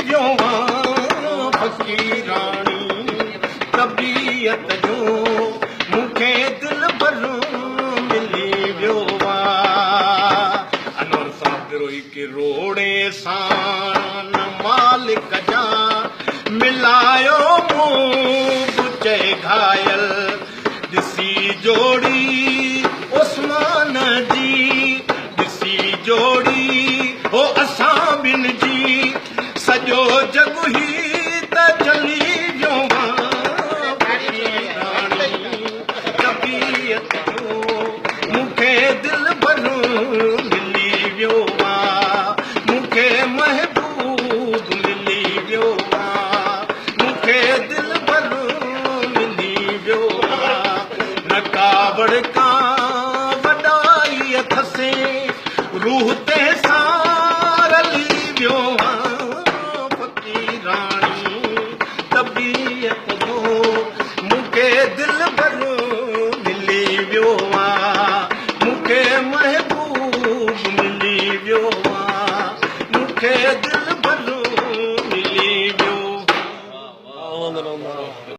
ويو آ فقيراڻي طبيعت جو مون کي دلبر ملي ويو آ. انور صاحب بروهي ڪروڙي ساڻ مالڪ جا ملايو مون به چئي گهايل ڏسي جوڙي عثمان جي ڏسي جوڙي هو اسان ٻن جي سڄو جڳ هي ته جلي ويو آ فقيراڻي طبيعت جو مون کي دلبر ملي ويو آ مون کي محبوب ملي ويو آ مون کي دلبر ملي ويو آ. نه ڪاوڙ ڪا وڏائي اٿسي روح تنهن سان رلي ويو آ فقيراڻي طبيعت جو مون کي دلبر ملي ويو آ مون کي محبوب ملي ويو آ مون کي.